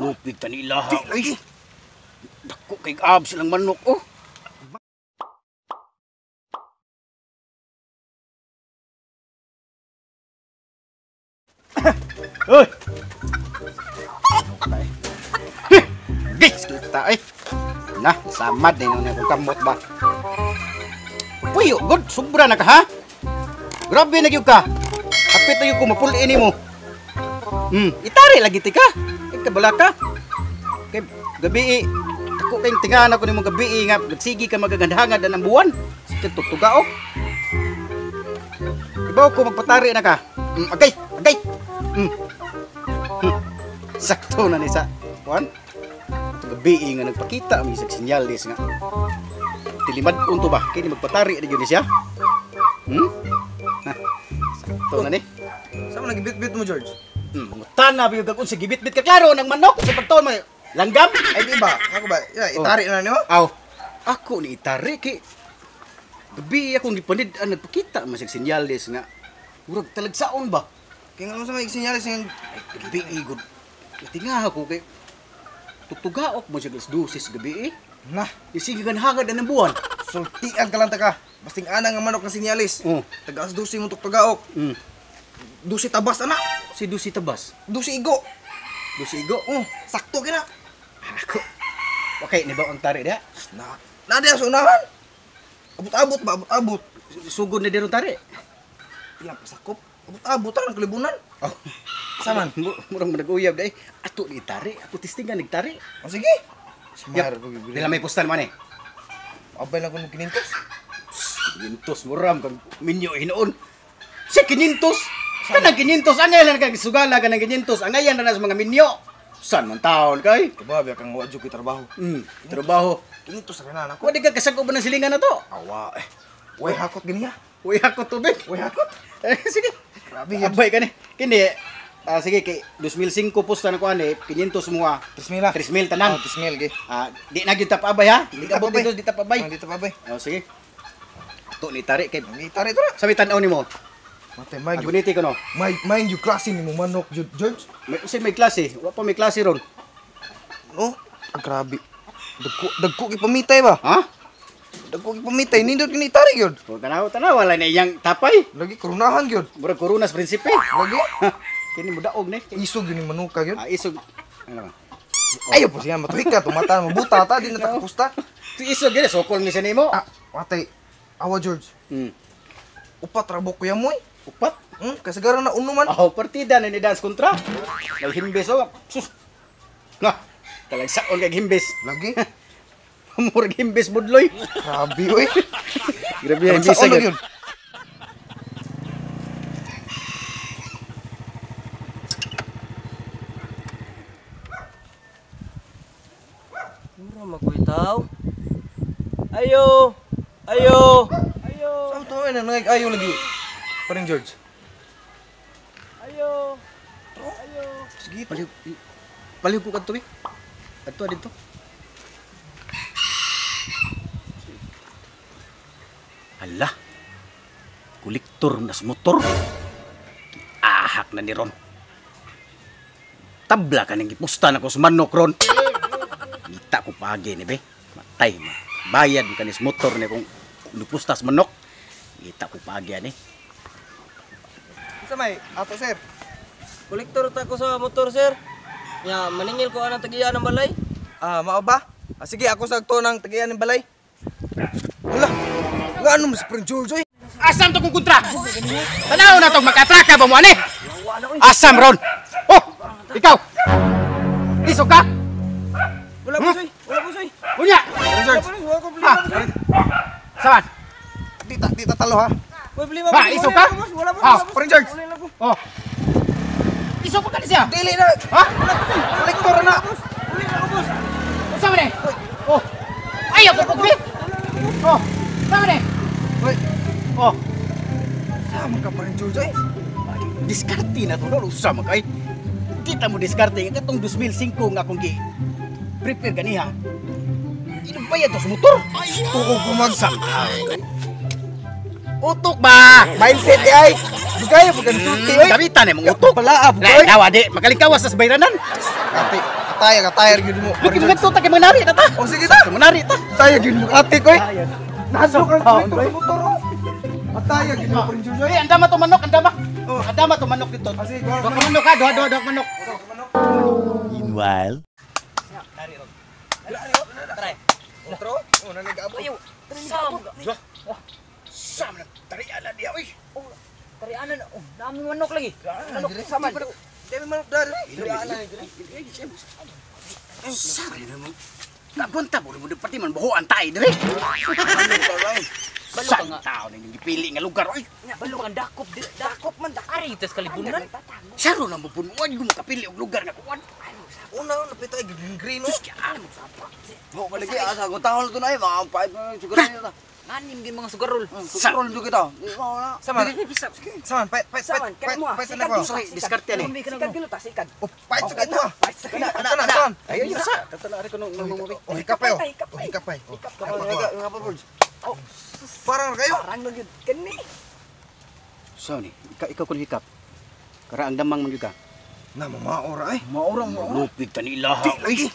Lupig ta nila ha. Uy. Dako kay abs silang manok oh. Oy. Gis kita eh. Nah, samad din na akong kamot ba. Puyo, god, sobra na ka ha. Grabe na gyud ka. Kapit na gyud ko mapul-in nimo. Itari lagi ti ka. Ikaw ka. Kay gabi dako kayong tingahan ako nimo gabi nga nagsigi ka magagandhangad ang buwan. Sige tugtugao. Ibaw ko magpatari na ka. Agay, agay. Sakto na ni sa kuan. Gabi nga nagpakita ang isang sinyalis nga. Tilimad unto ba? Kini magpatari na gyud ni siya. Sakto na ni. Sa man nagibit-bit mo, George? Mangutana ba yung gagawin sa gibit-bit ka klaro ng manok sa pagtuon mo. Langgam? Ay di ba? Ako ba? Ya, itari na nimo? Aw. Ako ni itari kay gabi akong gipanid-an nagpakita man siyang sinyalis nga murag talagsaon ba? Kay ngano sa may sinyalis nga gabi gud. Tingaha ko kay tugtugaok mo siya alas 12 sa gabi eh. Nah, sige ganhagad na ng buwan. Sultian ka lang ta ka. Basting ana nga manok nga sinyalis. Oh. Taga alas 12 mo tugtugaok. 12 tabas ana. Si 12 tabas. 12 igo. 12 igo. Oh, sakto kina. Ako. Okay, ni ba ang tari diha? Na. Na diha sa unahan. Abot-abot ba, abot-abot. Sugod na diron tari. Ilang pasakop. Abot-abot ang kalibunan. Oh. Saman. Murang manag-uyab dai. Ato ni tari, ako testingan nagtari. Oh, sige. Smart ko gibili. Dila may postal man eh. Abay lang kuno 500. 500 muram kag minyo hinuon. Si 500. Kanang 500 angay lang kag sugala kanang 500 angayan na sa mga minyo. San man taon kay? Kababi kang wa jud koy trabaho. Trabaho. 500 ra na nako. Wa di ka kasag-ob ng silingan na to. Awa eh. Way hakot gani ha. Way hakot tubig. Way hakot. Eh, sige. Grabe. Abay kani. Kini sige kay 2005 posta na ko ani 500 mo ah. 3,000 ah. 3,000 tanan. Oh, 3,000 gi. Di na gyud tapabay ha. Di ka dito di tapabay. Di tapabay. Oh, sige. Ato ni tari kay ni tari to na. Sabi tan-aw nimo. Matay mind you. Aguniti ko no. Mind you klase nimo manok George. May unsay may klase? Wa pa may klase ron. No, grabe. Dagko gi pamitay ba? Ha? Dagko gi pamitay nindot kini tari gyud. Oh, tanaw wala na iyang tapay. Lagi korunahan gyud. Murag korunas prinsipe. Lagi. Kini mo daog ni. Isog gyud ni manuka gyud. Ah, isog. Ano ba? Ayo po siya matuhik ka tumata mabuta ta di na ta kapusta. Isog gyud sokol ni siya nimo. Ah, matay. Awa George. Upat ra ko yamoy. Upat? Kasagaran na uno man. Oh, partida na ni dance kontra. May himbes oh. Sus. Na. Talagsaon kay himbes. Lagi. Murag himbes budloy. Grabe oy. Grabe ang himbes gyud. Mura magkuitaw. Ayo. Ayo. Ayo. Sa to ay nang ayo lagi. Paring George. Ayo. Ayo. Sige, palihog ko kadto eh. Adto dito. Hala. Kolektor na sa motor. Ahak na ni Ron. Tabla ka nang gipusta na ko sa manok ron. Ngita ko pagi ni be. Matay mo. Bayad mo kanis motor ni kung nupusta sa manok. Ngita ko pagi ani. Sa may ato sir. Kolektor ta ko sa motor sir. Ya, maningil ko anang tagiya ng balay. Ah, mao ba? Ah, sige, ako sagto ng tagiya ng balay. Hala. Ngano mo si Prince George oy? Asam to kong kontra. Tanaw na tong makatraka ba mo ani? Asam ron. Oh, ikaw. Isog ka? Wala boss oy. Wala boss oy. Unya. Prince George. Wala ko problema. Saman. Di ta talo ha. Wala problema. Ba, isog ka? Wala boss. Ah, Prince George. Oh. Isog pa ka ni siya? Dili na. Ha? Kolektor na. Uli na ko boss. Unsa man eh? Oh. Ayaw ko pugbi. Oh. Sama ni? Hoy. Oh. Sama ka Prince George oy. Diskarte na to no, usa man kay. Kita mo diskarte nga katong 2005 nga akong gi prepare ganiha. Inubayad to sa motor. Tuko ko mag Utok ba? Mindset di ay. Bugay bukan sulti oy. Gamitan eh mong utok. Pala bugay. Dawa di makalingkawas sa bayranan. Ate, Taya ka tayar gyud mo. Lagi mga tuta kay manari ta ta. Oh sige ta. Manari ta. Taya gyud mo ate ko eh. Nahadlok ang kolektor sa motor. Ataya gyud mo Friend George. Eh, andama to manok, andama. Oh. Andama to manok dito. Ah, sige, Duha ka manok ha, duha duha duha ka manok. Meanwhile. Otro? Oh, nanigabo. Sam. Sam na tarian na diya oy. Tarianan oh, dami manok lagi. Manok sama. Dami manok dali. Sam na mo. Kagunta mo mo pati man buhuan tayo dire. Balo ka San nga. tao na gipili nga lugar oy. Balo kang dakop, dakop man ari tas kalibunan. Saro na mo punuan mo kapili og lugar nga kuan. Una, napito ay green green oh. Sus kaya mo sapa. Mo malagi asa ko tahol to na ay mga pipe siguro na. Nganim gyud mga sugarol. Siguro do kita. Sama. Saman, pait pait pait pait pait na ko. Usay diskarte ni. Sikat kilo ta, sikat. Oh, pait sa kito. Kana kana saman. Ayo yo sa. Tatala ari ko nung nung Oh, hikapay oh. Oh, hikapay. Oh. Parang kayo. Parang na gyud kani. So ni, ikaw kun hikap. Kara ang damang man gyud ka. Na mamaora ay. Maura mo. Lupig ta ni ilaha. Oy.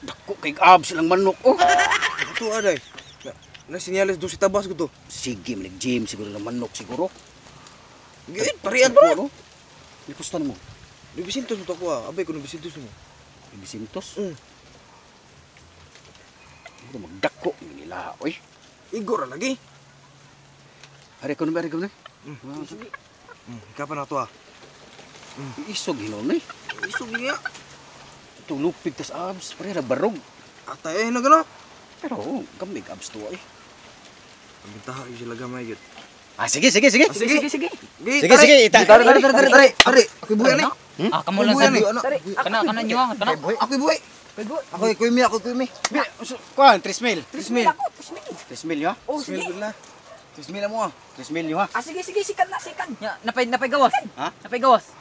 Dako kay abs lang manok oh. Ito aday. Na sinyalis do si tabas ko to. Sige, man gym siguro ng manok siguro. Gid, parian pa. No? May kusta mo. 900 mo to ko ah. Abay ko 900 mo. 900. Mm. Ano magdako ni ilaha oy. Igor ra lagi. Ari ko ari ko na. Hikapan na to ah. Isog hinon eh. Isog niya. Itong lupig tas abs, pare ra barog. Atay ay nagano. Pero oh, gamig abs to eh. Ang bintaha yung sila gamay gid. Ah, sige, sige, sige. Ah, sige. Sige, sige. Sige, sige, ita. Tari tari tari tari. Tari, ako buhay ni. Ah, kamo lang Buhay sa ni. Ano? kana kana nyo ah, kana. Ako buhay. Ako kuy mi, ako kuy mi. Kuan, 3 mil. 3 mil. Ako, 3 mil. 3 mil yo. Oh, 3 mil sige. gud na. 3 mil na mo ah. 3 mil yo ha. Ah, sige, sige, sikat na, sikat. Nya, napay napay gawas. Ha? Napay gawas.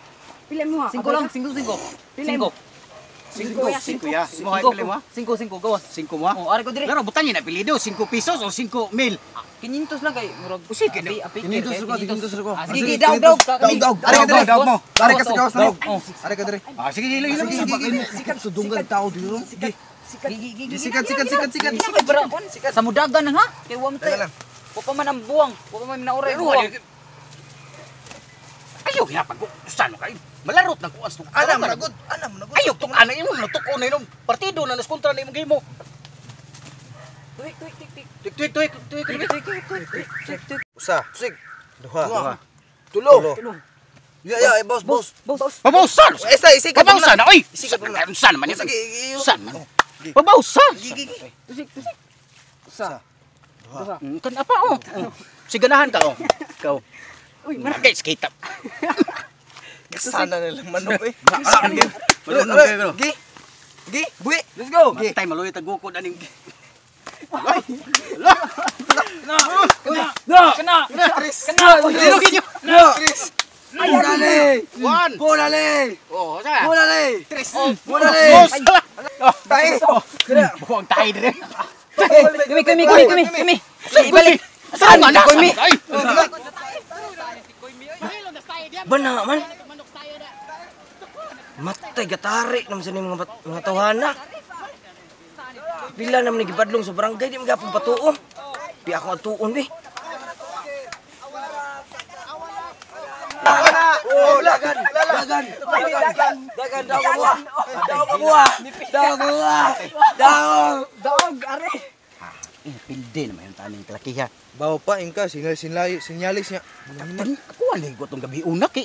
Pila mo ha? Singko lang, singko singko. Pila Singko. 5 5 ya. Mo Singko, pila mo ha? singko, singko gawas. 5 mo ha? Oh, ari ko dire. Laro butan niya na apelyido, 5 pesos o 5 mil. 500 lang kay murag. O, sige, no. 500 ko, 500 ko. Ah, sige, daw daw. Daw daw. Ari ka dire. Daw mo. Ari ka sa gawas na. Oh. Ari ka dire. Ah, sige, hilo, hilo. Sige, sige, sikat sudunggan tao dito. Sige. Sikat. Sikat sikat sikat sikat. Sikat bro. Sa mudagan nang ha. Kay wa man Teka tay. lang. Wa pa man ang buwang, wa pa man nauray Pero buwang. Ayaw, hinapag ko. Saan mo kayo? Malarot ng kuan sa Alam na gud. Alam na gud. Ayaw, tuk ana imo natuko na inom. Partido na nas kontra na imong game mo. Tuwik, tuwik, tuwik, tuwik. Tuik tuik tuik tuik tuik. Tuwik, tuwik, tuwik, tuwik, tuwik. Usa. Sig. Duha. Tulo. Ya ya, eh, boss boss. Boss. Pabawsan. Esa isikat. Pabawsan na oy. Isikat mo na. Saan man Sige, iyo. Saan man? Pabawsan. Gigi gigi. Tusik, tusik. Usa. Duha. Kan apa oh. Siganahan ka oh. Ikaw. Uy, Mana guys kita. Sana na lang manok eh. Manok kayo, bro. Gi. Gi, buwi. Let's go. Gi. Matay maluya tagukod aning. Kana. Kana. Dilo ginyo. Tres. Bolale. One. Bolale. Oh, sa. Bolale. Tres. Bolale. Dos. Tae. Buang tayo dire. Kami kami kami kami kami. Ibalik. Saan man? Koy mi. Ay. Bana man. Matay gatari naman sa mga mga tawhana. Pila naman gibadlong sa barangay di man gapon patuo. Di ako atuon bi. Oh, dagan. Dagan. Dagan. Dagan daw ka buwa. Daw ka buwa. Daw ka buwa. Daw. Dog, are. Eh, pilde naman yung taning kalakiha. Bawo pa ingka sinyal sinyalis sinyalis niya. Tan, ako alay ko itong gabi una kay.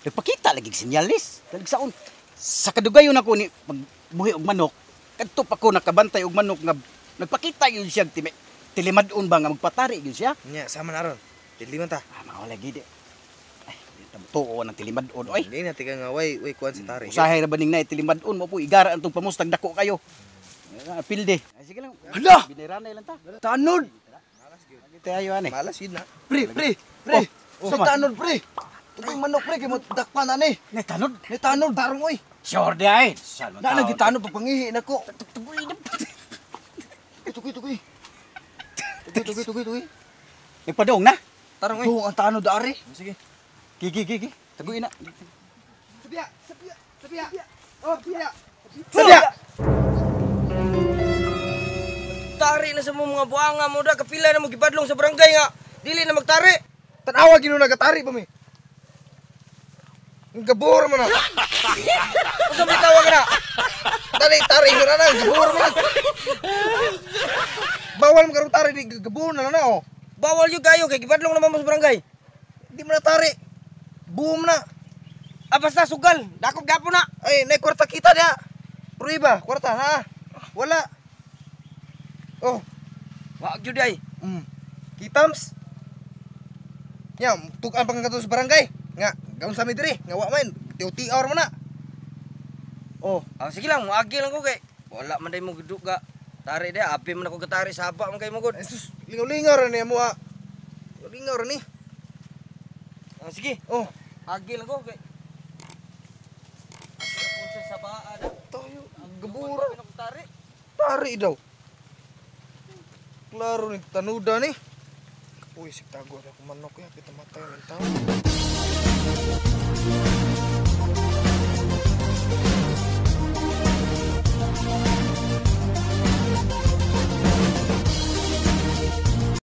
Nagpakita lagi sinyalis. Taligsaon. Sa kadugayon ako ni pagbuhi og manok, kadto pa ko nakabantay og manok nga nagpakita yun siya time, tilimad-on ba nga magpatari yun siya. Nya sama na ron. Dili man ta. Ah, mga lagi di. Ay, tuo ng tilimad-on oy. Hindi na tika nga way way kuan si tari. Usahay ra ba ning nay tilimad-on mo po igara antong pamustag dako kayo. Ah, pilde. Ay, sige lang. Hala! Biniranay lang ta. Tanod. Tayo ani. Malas yun na. Pre, pre, pre. Oh, Oh, tanod pre. Tukoy manok pre kay mo dakpan ani. Nay tanod. Ni tanod tarong oy. Sure di ay. Saan man Na tao? lagi tanod pagpangihi nako. Tukoy tukoy. Tukoy tukoy tukoy tukoy. Nagpadong na. Tarong oy. Tuong ang tanod ari. Sige. Gigi gigi. Taguin na. Sabiya, sabiya, sabiya. Oh, sabiya. Sadya. Tari na sa mo mga buanga mo da kapila na mo gibadlong sa barangay nga. Dili na magtari. Tanawa gino nagatari pa mi. Ang gabor man na. Unsa may tawag na? Dali tari na na, gabor man. Bawal mo karong tari di gabor na na oh. Bawal yung kayo kay gibadlong naman mo sa barangay. Di mo na tari. Boom na. Ah, basta sugal. Dakop gapo na. Ay, nay kwarta kita diha. Pruiba, kwarta ha. Wala. Oh, Wa gyud ay. Kitams. Nya, tukan pang kato sa barangay. Nga, gaun sa mi diri, nga wa man. TOTR mo na. Oh, Ah, sige lang, moagi lang ko kay wala man day mo giduga. Tari day, api man ako gatari saba man kay mo gud. ay sus, lingaw-lingaw ra niya mo ha. Lingaw ra ni. Ah, sige, Oh, agi lang ko kay. Ako sa saba ada. tayo, gabura. Ako tari. Tari daw. Klaro ni tanuda ni. Uy, sigtago na ako manok ya, kita matay ng tao.